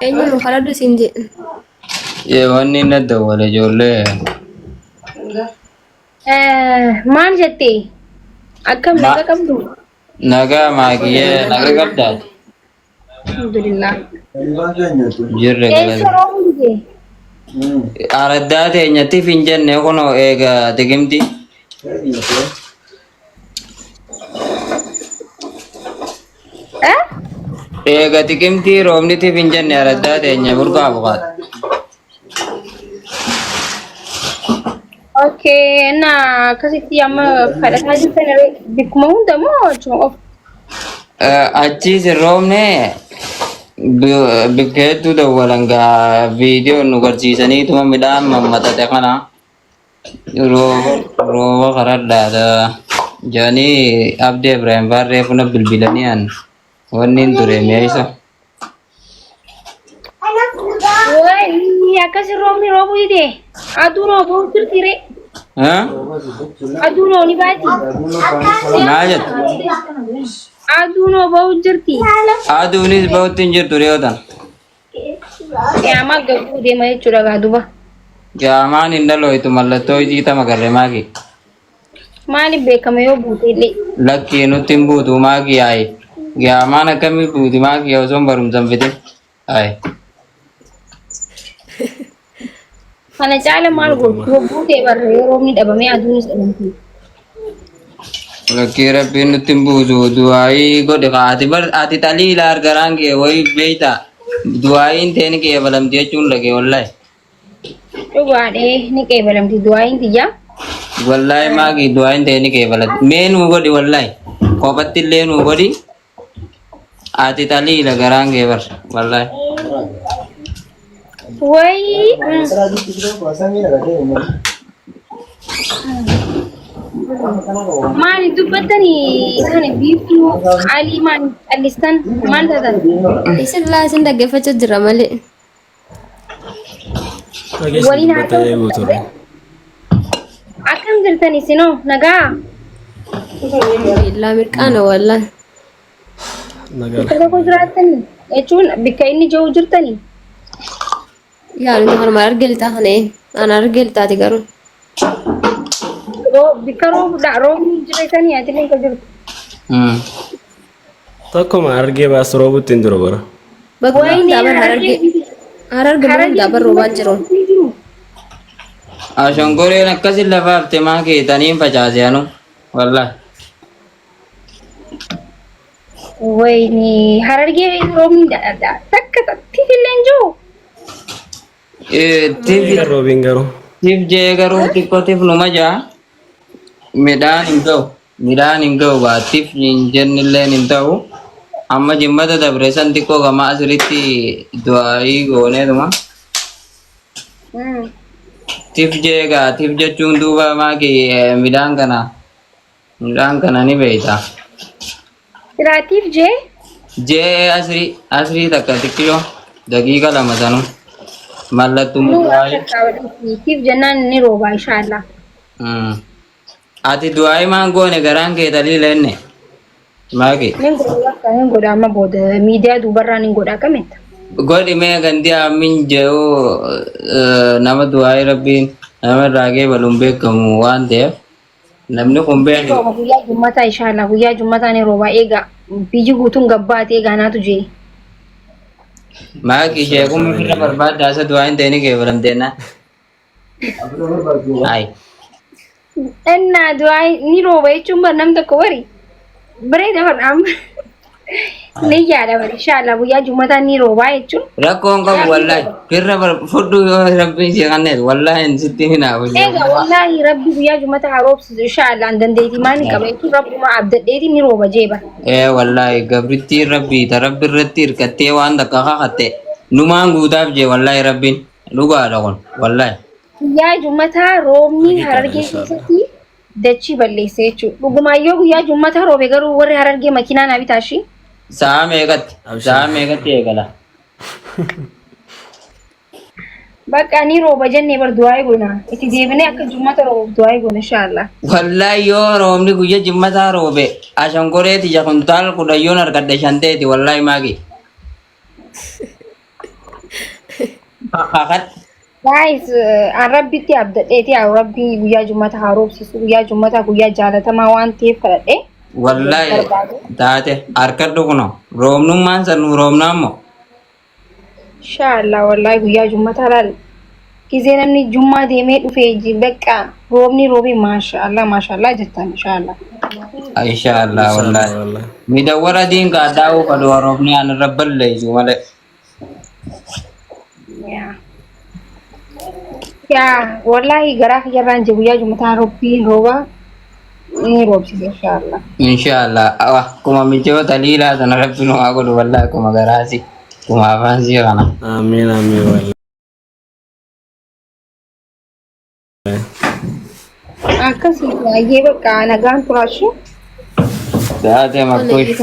Eenyu nu kadhadhu siin jedhe. Wanni inni dawwale ijoollee. Maal jette? Akkam naga qabdu? Nagaa maakiyyee naga qabdaati. Alhamdulillah. Jirre Eessa galata. roobni dide? Araddaa teenyatti hin jenne kunoo eega digimti. Eh? Eega xiqimtii roobnitiif hin jenne araddaa teenya burqaa buqaata. Okay, na akkasitti amma kadhataa jirtan bikkuma hunda moo achuma qofa? Achiis hin roobne bikka hedduu dawwalan gaa viidiyoo nu garsiisaniituma midhaan mammaxate kana rooba rooba karadhaadha jedhanii Abdii Ibrahim Baarree funa bilbilanii an wanni hin ture mi'eessa. Wayi akkasi roobni roobuu dide. Aduun roobuu jirti ree. Aduun ni baati. Maal jettu? Aduun roobuu jirti. Aduunis bahutti hin jirtu dhiyoo tana. Qiyaamaa gabuu deema jechuudha gaa duba. Qiyaamaan hin dhalooytu mallattoo isii tama garre maaki. Maaliif beekama yoo buute illee. Lakkii nutti hin buutu maaki yaa'i. Qiyaamaan akkamii buuti maaki osoo hin barumsa hin fixin. Ayi. Kana caala maal gootu yoo buute barra yoo roobni dhabamee aduunis dhabamte. Lakkii rabbiin nutti hin buusu du'aayii godhi kaa ati bar ati xaliila argaraan kee wayii beeyta du'aayiin teeni kee balamti jechuun dhagee wallahi. Dhugaadhee ni qeebalamti du'aayin tiyya. Wallahi maagi du'aayin teeni kee balamti mee nuu godhi wallahi kophatti illee nuu godhi ati xaliila garaan kee bar wallahi. Wayii. Maali dubbattanii kan biiftuu alii maali callistan maal taatan? Isin laa isin dhaggeeffachaa jira malee. Dhageessi Waliin dubbattee haasa'uu eeguu turre. Akkam jirtan isinoo nagaa? Illaa mirqaana wallaahi. Nagaa. Bakka tokko jiraattanii jechuun bakka inni jiru jirtanii? Yaa nuti kanuma arge lixaa kana ee. Ana arge lixaati garuu. Bakka roobudha roobni jira sanii ati illee kan jirtu. Tokkuma argee baas roobutti hin jiru bara. Bakka Wayinee hundaa bar harargee harargee. Hararge bara hundaa bar roobaan jiru. jiru. Ashongoreen akkasin lafa hafte maa keetaniin facaase anu wallahi. Wayinee harargee roobni takka tifillee hin jiru. Tif Eega roobiin garuu. tif jee garuu xiqqoo tif numa jaa midhaan hin ga'u midhaan hin ga'u baa tif hin jennilleen hin ta'u amma jimmata dabre san xiqqoo gama asiritti du'aayii gooneetuma tif jee gaa tif jechuun duuba maaki midhaan kana ni beeyta. Siraatiif jee Jee asrii asrii takka xiqqoo daqiiqa 2 sanu mallattuma nu du'aayii. akka tiif jennaan ni rooba inshaallah. Ati du'aayii maan goone garaan kee taliila inni maaki. Nin godha bakka nin godha amma booda miidiyaa duubarraa nin godha akkamitti. Godhi mee gandi amin jedhu nama du'aayii rabbiin nama irraa geebaluun beekamu waan ta'eef namni kun Ni beeku. rooba guyyaa jummataa inshaallah guyyaa jummataa ni rooba eega biyyi guutuun gabbaate eegaa naatu jee. Maaki sheekuma ofirra barbaadda isa du'aayiin ta'e ni geebalamteenna. Ayi. Innaa du'aa ni rooba jechuun bar nam tokko bari bareeda bar amma ni yaada bar inshaallah guyyaa jummataa ni roobaa jechuun. Rakkoon qabu wallahi firra fudhu yoo rabbiin si kanneet wallahi hin sitti hinaafu. Egaa wallaahi rabbi guyyaa jummataa haa roobsisu inshaallah an dandeetii maal qaba jechuun rabbuma abdadheeti ni rooba jeeba. Ee wallahi gabrittiin rabbii ta rabbi irratti hirkattee waan takka kakatte numaan guutaaf jee wallahi rabbiin dhugaadha kun wallahi. Guyyaa jummataa roobni Haqiiqaadha harargee inshaallah. keessatti dachii balleessa jechuudha. Dhugumaayyoo guyyaa jummataa roobe garuu warri harargee makiinaa naa bitaashi. Sa'a meeqatti? Abshir. Sa'a meeqatti eegala? Bakka ni rooba jennee bar du'aa goona. Itti deebinee akka jummata roobuuf du'aa goona inshaallah. Wallahi yoo roobni guyya jimmataa roobe ashankoreeti ja kuntaal 10 yoon argadhe shanteeti wallahi maaki. Kakad. Guys, an rabbitti abdadheeti haa rabbii guyyaa jummataa haa roobsisu guyyaa jummataa guyyaa jaalatamaa waan ta'eef kadhadhee Wallahi barbaadu. taate harkadhu kuno roobnummaan san nu roobnaa immoo. Inshaallah wallahi guyyaa jummataa laal. Gizee namni jummaa deemee dhufee bakka roobni roobee maashaallah maashaallah jettan inshaallah. Inshaallah Inshaallah wallahi. wallahi. Midawwara diin kaaddaa'uu fadhu roobni aan irra balleessu malee. Yaa. Yaa wallahi garaa kiyyarraan jiru guyyaa jummataa rabbiin rooba ni roobsise inshaallah. Inshaallah akkuma michoota liilaa sana rabbi nu haa godhu wallahi akkuma garaasi akkuma afaan sii kana. Amiin amiin wallahi. Akkasii baay'ee bakka nagaan turaashi. Taate makkush.